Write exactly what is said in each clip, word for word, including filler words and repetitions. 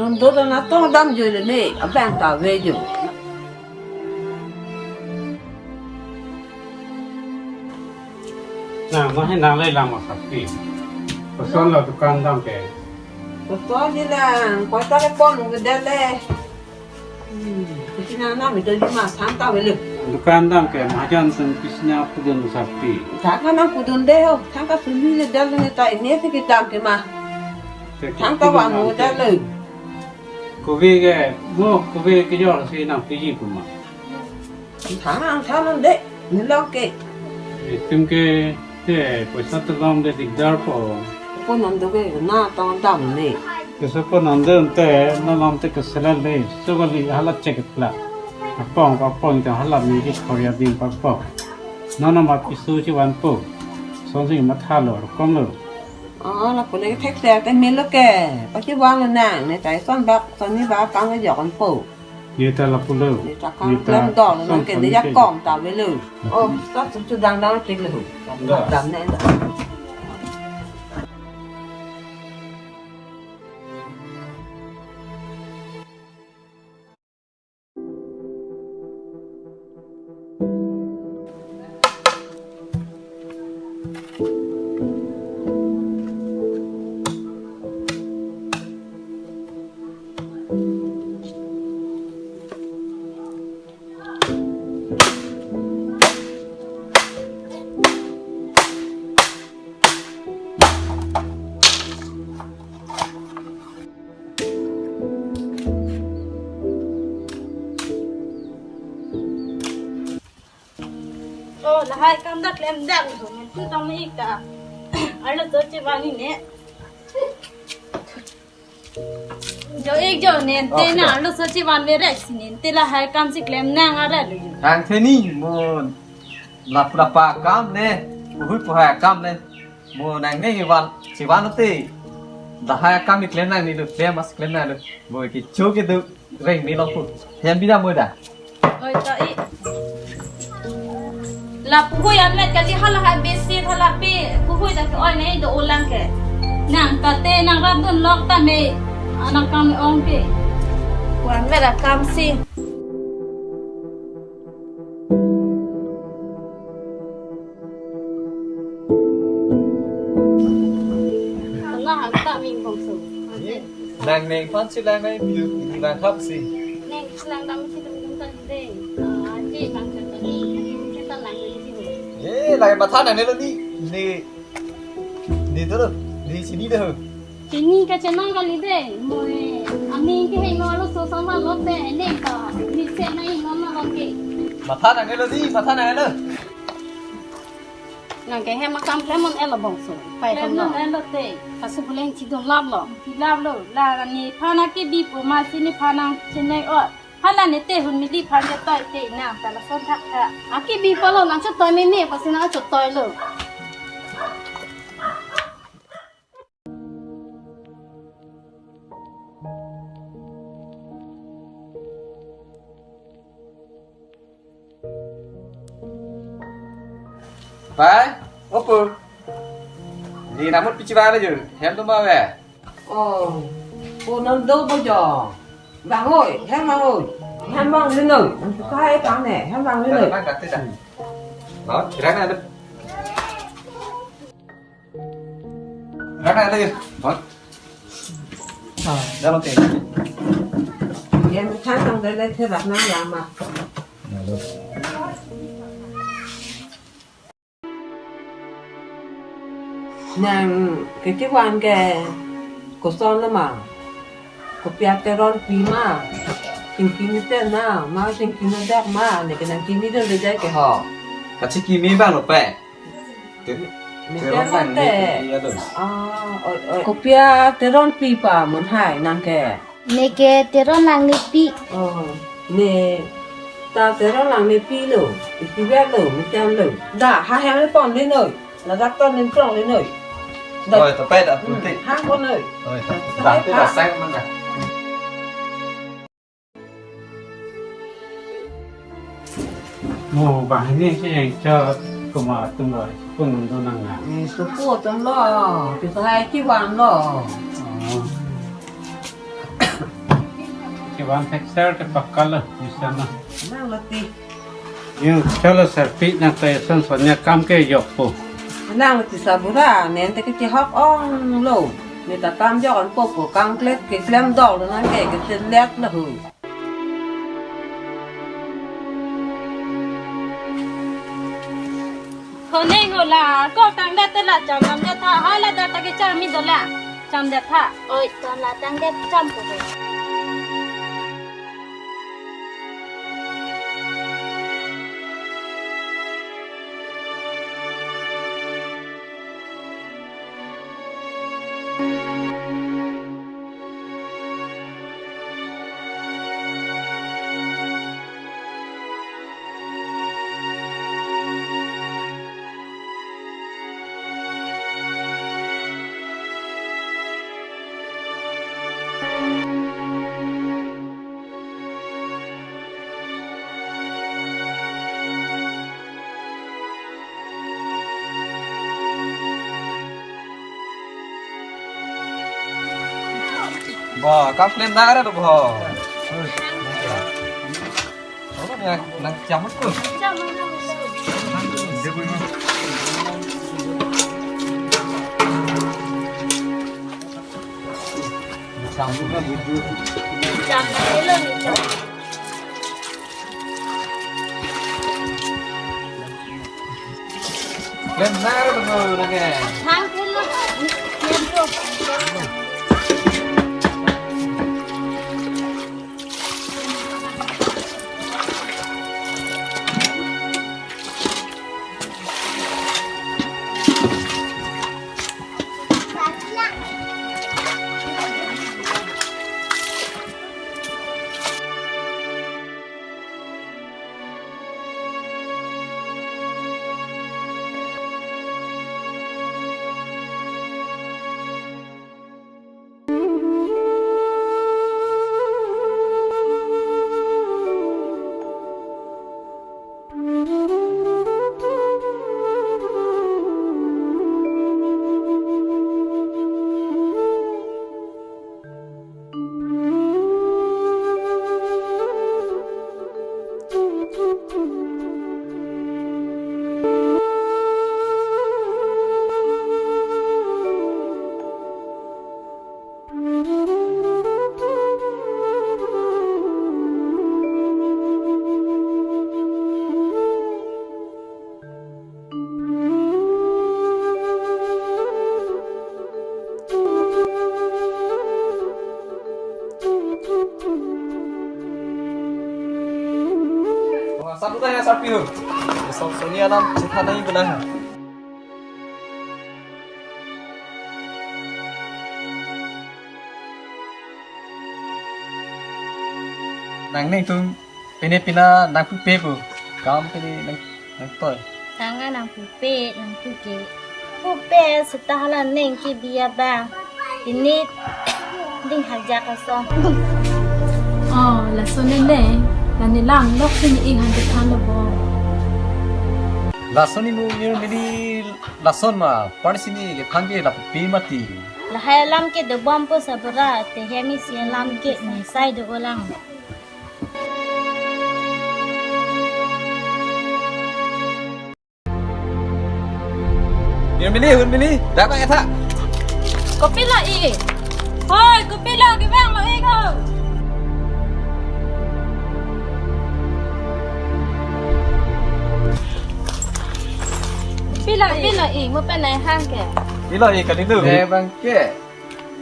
Ando ta natong damjoi le ne, abang ta avejo. Na, ma he nang le lang ma sapi. Koson lo dukan dam ke. Koson di lang, koi ta le pon ke de le. Hmm, kisi nang nam itu di ma thang ta avelo. Dukan dam ke mahajan sen kisi nang pudun sapi. Thang ka nang pudun de ho, thang ka sumi le de le ne ta ini si kedam ke ma. Te thang ta kudun vang dam ke de le. Kove ke, mo kove kejor si nang piji pu ma. Thang ang thang ang de, ne long ke. Itum ke, te poisa ta long de dikdar po. Pon nang do ke na tong dam ne. Kesa pon nang do te, na long te ke selal de, so kali hala chek pla. Apong, apong te hala mi ke Korea ding pa po. Nana ma piso si van po. Son si matha lo, kom lo. Oh, lapu le thek thek te melo ke. Pachivan lo nang, ne ta son bak, son ni bak kang jok an po. Ne ta lapu lo. Ne ta kang Ne ta klem dol, son nang ke son ne ni ya ke. Kom ta avelo. Oh, ta chu chu dang dang tik le hu. Da. Dam ne da. Oh, lahai akam ta klem dak lo, ningtu tong ik ta. Arloso chevan-i ne. Jo ik jo ningte Oh, na, sudah. Arloso chevan verek si ningte lahai akam si klem nang ara lo. Nang theni mo lapu lapa akam ne, puhui puhai akam ne. Mo nang ne van, chevan te. Lahai akam ni klem nang ni lo, klem mas klem nang lo. Mo kecho kedo reng ni lo pu. Hem bida mo da. Oi, to i. La puhui anmet kali hala ha besi hala pe. Puhui ta ke oi ne do ulang ke. Nang ta te nang rap dun lok ta me. Anak kang me ong ke. Pu anmet akam si. Tengah tak ming bangso. Nang neng pan si lang nai biu di bang khap si. Neng silang dam si dam dam kan de. Ah, je bang kan ni. Kita lang ni si. Eh, lagi matha nang ne lo ni. Ni, ni tu lo. Ni sini dah. Chini kachenong kali de, moi. Aning ke heno lo so sama lo de, ne ka, ni se na heno na lo ke. Matha nang ne lo di, matha nang ne lo. Nang ke hem akam klem un-elo bangso, pai klem ham lo. Un-elo te. Kasu buleng chidun lap lo. Chilap lo, la nephan kebi pu ma si nephan nang chenai o. Hala ne te hun mili phan ke toi te nang ta lason thakthak. Akebi pa lo nang chotoi meme, pasi nang chotoi lo. Pai, opo. Ni namut pichi vale jo, hem do ma ve. Oh, po non do bo jo. Bang oi, hem bang oi. Hem bang le noi. Kai tang ne, hem bang le noi. Bang kate da. Mau, kira na ada. Rana ada ya? Hah? Ah, dalam teh. Yang kacang dari leher nak nang lama. Nang kechivan ke koson lo ma. Kopi a Teronpi ma. Singki ni te na, ma singki ni dak ma, ne ke nang kimi do le jai ke ho. Kachikimi bang lo pe. Te-, Mesen Teron lang te. Ni, iya do. Ah, oi, oi. Kopi a Teronpi pa mun hai nang ke. Ne ke Teron Langnepi. Oh, ne ta Teron Langnepi lo. Isi bia lo, mesen lo. Da, ha hem le pon le noi. Ladak ton le tong le noi. Da. Oi, ta pe da. Hmm, pun te. Hang pon noi. Oi, ta. Ta Da, pe ta da. Sang man da. Mo banghini si yang cho kuma tum lo, pun nung do nang na. Eh, supu tum lo, kita hai ki wan lo. Oh. Van thekser te pakka lo, bisa na. Nang lo ti. Yung chalo sir, pi nang ta yason sonya kam ke yok po. Nang lo ti Sabura, nente kechihok ong lo. Neta kam jok an po po, kam klet keklem dol nang ke, kechelet lo hu. Honing hola, ko tangdet te la cham namdet tha, hala dak ta kecham mi dola, chamdet tha. Oi, ton la tangdet cham ko. Ba, kam klem na re do ba. Nang, nang cham ko. Klem na re do nang ke. Hang ke lo. Satu tanya sapi tu. Satu tanya nam cita nai benar. Nang neng tum pine pina nang pupe pu. Kam pine nang, nang toi. Tanga nang pupe, nang puke. Pupe seta hala neng ke biya ba. Pine ding hajak ason. Oh, lason ne neng. Nani lam lok sini ing han kethan lo bo. Lason ni mu Nirmili lason ma. Par sini kethan ke la pupe mati. Lahai alam ke dobom po Sabura, te hem isi alam ke ne sai do olang. Nirmili, Hunmili, dak nang etha. Kopilo ik? Hoi, kopilo kevang lo ik ho? Kopilo ik? Kopilo ik? Mo pen nai hang ke. Pilo ik kali tu. Eh, bang ke.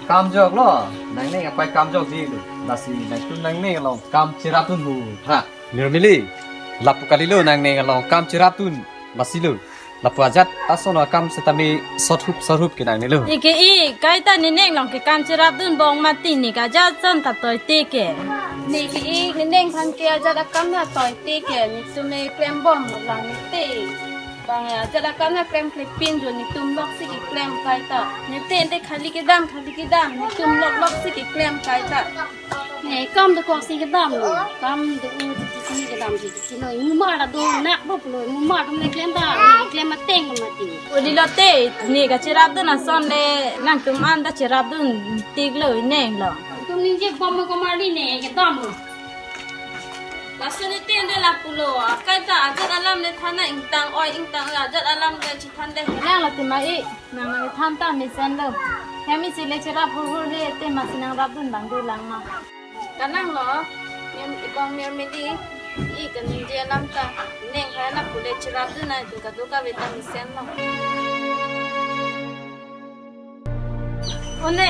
Kam jok lo, nang neng apai kam jok di lo. Lasi nangtum nang neng along kam cherapdun hu. Ha, Nirmili. Lapu kali lo nang neng along kam cherapdun. Lasi lo. Lapu ajat ason akam setame sothup sothup ke nang ne lo. Ike ik, kaita ne neng along ke kam cherapdun bong mati ne ke ajat ason ta toite ke. Ne ke ik, ne neng aphan ke ajat akam ta toite ke. Netum ne klem bom lang ne te. Bang ajat akam ta klem klepin jo netum lok si keklem kaita. Ne te te khali kedam, khali kedam, netum lok lok si keklem kaita. Ne kam dokok si kedam lo. Kam do u ti si kedam si kilo. Mumar ta do nak bop lo. Mumar atum le klem ta, ne klem ateng lo mati. Odi lo te, ne kacherapdun ason le nangtum an ta cherapdun tik lo neng lo. Tum ningje bom mo komarli ne kedam lo. Laso ne tende lapulo. Kaita ajat alam le than nang, ingtang oi ingtang oi ajat alam le chethan de. Lang lo tema e. Nang nang than ta mesen lo. Hem isi le cherap hurhur le tema si nangrapdun bang dolang ma. Kanang lo, mem ibang mer medi, i kaningje alam ta, neng hai na pule cherapdun nai tu kadu kave ta mesen lo. One,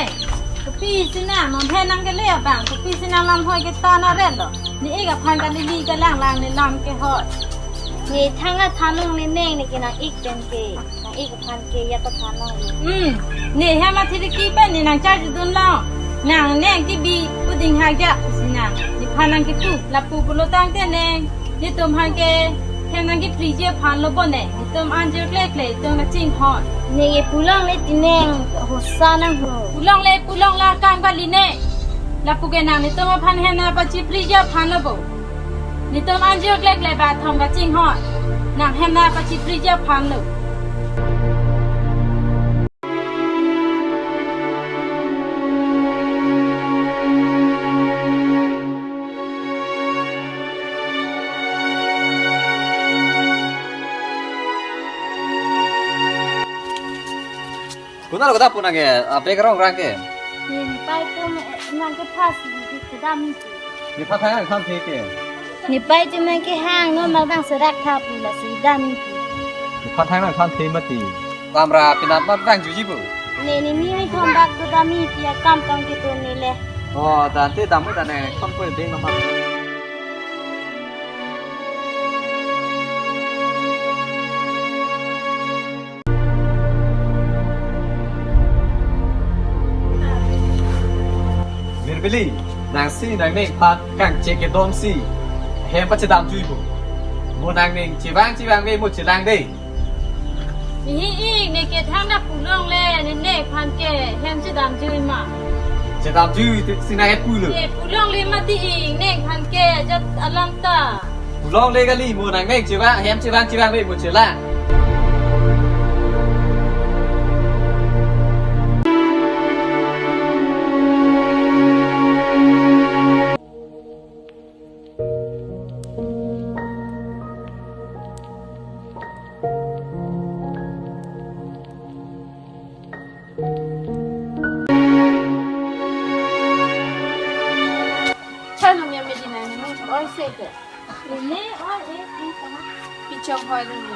kopi si nang, mom he nang kele abang, kopi si nang lam hoi ke ta na ret lo. Ne ik aphan kalili kalang lang ne lam kehoi. Ne thang athan nang ne neng ne ke nang ik pen ke. Nang ik aphan ke ya ta than nang. Hmm. Ne hem athiri kipen ne nang charjudun lo. Nang neng kibi puding hajak si nang. Nephan nang kipu. Lapu pulo tangte neng. Netum aphan ke hem nang kipriji aphan lo bo ne. Netum anjir klekle netum kachinghon. Ne ke pulongle ti neng hosa nang ho. Pulongle pulong la kang bali ne. Lapu ke nang netum aphan hem nang pachipriji aphan lo bo. Netum anjir klekle ba thom kachinghon. Nang hem nang pachipriji aphan lo. Konat lo kadapu nang ke, a, bag rong rang ke? Ne nepei atum, eh, nang ke phas di kedam nangji. Nephan thang nang than the ke? Nepei atum nang kehang non nang dang serak tha pu lasi dam nangji. Nephan thang nang than the mati. Damra penap mat vangjuji pu. Ne ne ni hai thom bak tu dam nangji akam tong kitu ne le. Oh, dan te dam dan ne thom ko ding nama. Mirbili, nangsi nangneng aphan kangchek kedom si hem pachedamjui pu. Mo nangneng chevang chevangve mo chelang de. Ihi ik ne ke thang na pulongle ne nephan ke hem chedamjui ma. Chedamjui te si nang pulo. Ne pulongle mati ik nephan ke ajat alam ta. Pulongle kali mo nangneng chevang hem chevang chevangve mo chelang. Chalo, mia medina ni mo oi se ke. Ini oi e e sama. Pichong hoi dun ni.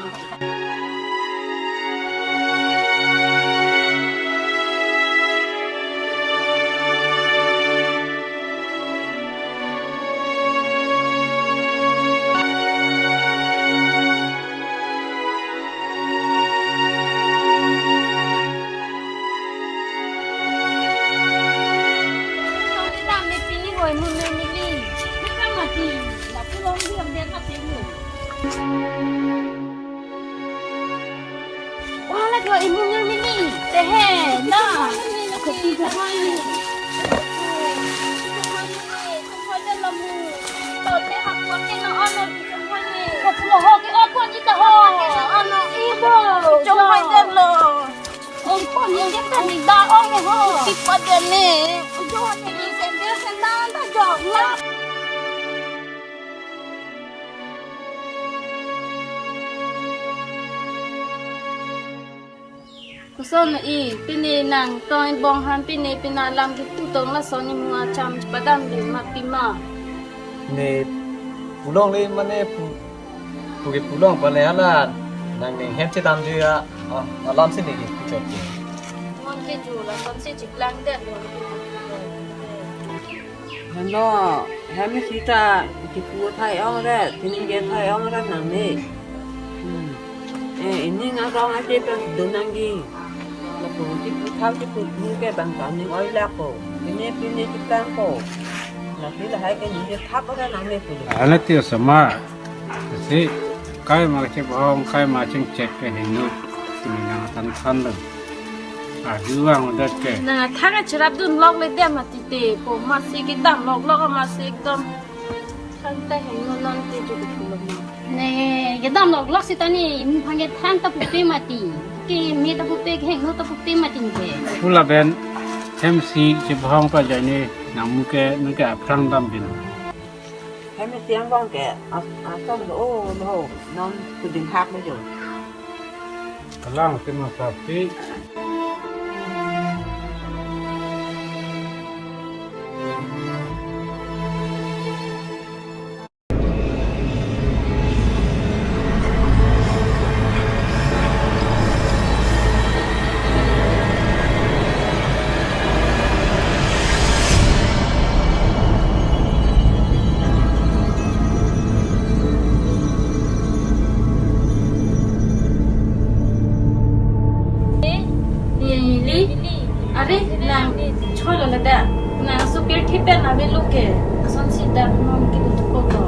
Wala dua imu nang mini. Tehe, na. Kopi jahai. Kumpul ho ke on ko ni ta ho. Ano ibo. Jahai dan lo. On ko ni ke ta ni da on ho. Kipat dan ni. Jahai ni sendal sendal ta jahai. Koson i, pine nangtong bong han pine pina lam kipu tong lason imu acham chepadam di ma pima. Ne pulongle mane pu, pu ke pulong pale hala nangneng hem chedamjui a, a, alam si ne ke puchot ke. Mon ke ju lason si chiklang det lo. Heno, hem sita kipu thai ong re, tini ke thai ong re nangne. Hmm. Eh, ini ngarong aje pen dun nangji. Lapu kipu thau kipu thau ke bang tani oi lako. Pine pine kiplangko. Laki lahai ke ni ke thap ora nangne pu. Ala ti sama. Si kai ma chebong, kai ma chingchek ke hinu. Ini nang tan tan lo. Aju ang udah ke. Nang thang cherapdun lok le dia mati te po masi kedam lok lok masi ekdom. Thang ta henu non te ju kulo ma. Ne kedam lok lok sitani mphang ke thang ta pupe mati. Ke me ta pupe ke henu ta pupe mati ke. Pula ben hem si chebong pa jani. Nang muke, nang ke aphrang dam bin. Hem siang bang ke, as-, asam do, oh, lo, non kudin hak lo jo. Alang kena tapi. Eh, Mirmili? Are, nang cholo lada. Nang supir thipen ave lo ke. Ason si dak non ke betul ko.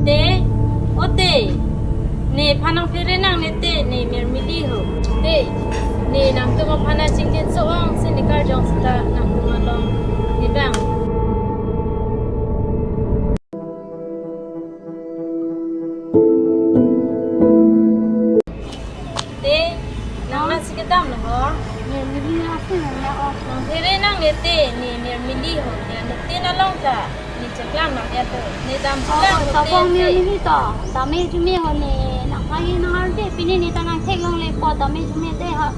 Te, o te. Nephan nangphere nangne te, ne Mirmili ho. Te, ne nangtum aphan nangchingdin so-ong si ne karjong seta nangtum along ne bang. Te, nang nasi kedam lo ho. Mirmili nasi nang ya o. Nangphere nangne te, ne Mirmili ho, ne anuttin along ta ne cheklang nang ya to. Ne dam cheklang ho te, te. Mirmili to. Dam-e jume ho ne, nang pagi nang arje, pini ne ta nangtheklongle po, dam-e jume te ho.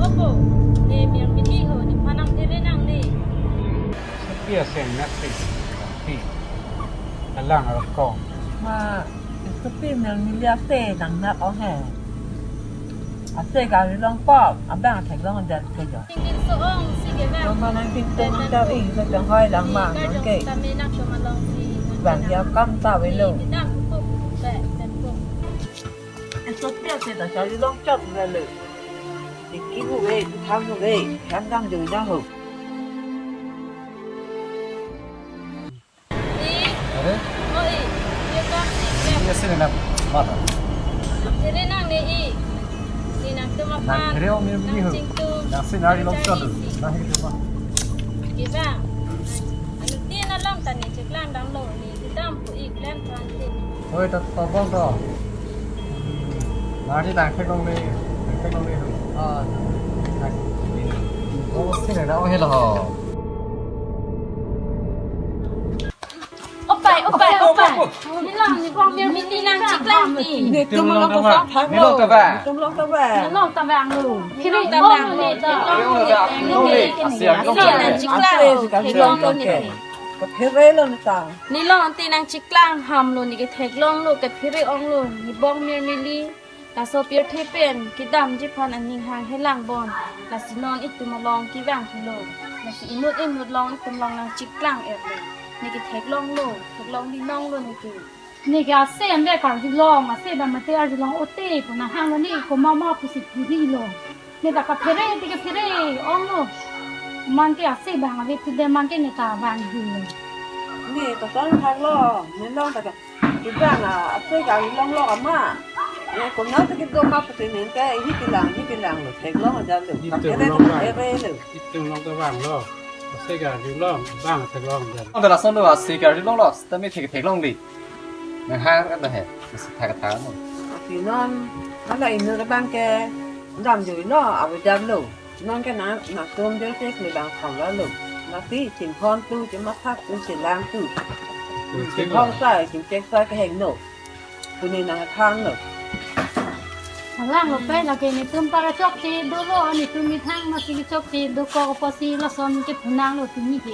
Opo, ne Mirmili ho, nephan nangphere nangne. Sopi aseng nasi, tapi alang arokong. Ma, sopi Mirmili ase nang nap ong he. Ase gari longpo, abang theklong adat ke jo. Tingin so-ong si ke bang. Nang nangchingtung ta ing, sa chonghoi lang ma, nang ke. Bang ya kam ta velo. Sopi ase ta gari longchot velo. Iki hu ve, tham hu ve, tham dam jo na ho. I, are? O i, ye kam si, ye. Ye sini na, mata. Nangphere nangne i. Ne nangtum aphan. Nangphere o Mirmili ho. Nangchingtung. Nang sini ari longchot. Nangchari si. Nang hi tu ma. Ke bang. Anuttin along ta ne cheklang damlo, ne kedam pu ik len than te. Oi, ta tobong to. Nang si nangtheklongle, nangtheklongle ho. Oh. Nang. Oh, sini na, oh, hello. Opai, opai, opai. Nilong, ne bong Mirmili nangcheklang ti. Netum along ta vang. Netum along ta vang. Netum along ta vang lo. Kiri ta vang lo. Netum along ta vang lo. Asi, asi, asi, nangcheklang. Asi, asi, theklong lo asi, ne. Kaphere lo ne ta. Nilong te nangcheklang ham lo, ne ketheklong lo, kaphere ong lo, ne bong Mirmili. Laso pirthe pen kedamji aphan aning hang helang bon. Lasi non itum along kevang thulo. Lasi inut inut along itum along nangcheklang er lo. Ne ketheklong lo, theklong linong lo ne ke. Ne ke ase anve karju long, ase ba mate arju long o te pu nang hang lo, ne komat ma pusi puri lo. Ne ta kaphere te kaphere ong lo. Man ke ase bang ave tu de, man ke ne ta vangju lo. Ne ta son thak lo, ne long ta ke. Kevang a, ase gari longlok ama. Ne konat ta kedo ma pute neng ke, hi kelang, hi kelang lo, theklong aja lo. Itum kaphere long ta vang. Kaphere lo. Itum along ta vang lo. Ase gari long, bang theklong aja lo. Ante lason lo, ase gari longlok, seta me thek theklongle. Nang hang kan ta he, ase thak thak mo. Ati non, hala inut abang ke, dam jo no, ave dam lo. Non ke nang, nangtum jo tek le bang kham la lo. Nasi chinghon tu, chimathak tu, chilang tu. Chinghon sai, chinchek sai keheng no. Puni nang thang lo. Alang lo pe, lake netum para chokche dolo, netum methang masi chokche dokok apotsi lason kepu nang lo tumi ke.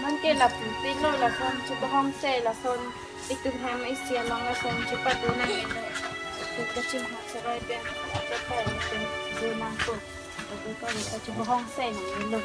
Man ke lapu pilo lason chebohong se lason. Itum hem isi along lason chepadu nang ilo. Itum kachinghon serai pen, apa pa itum do nangkok. Itum kali kachebohong se nang ilo.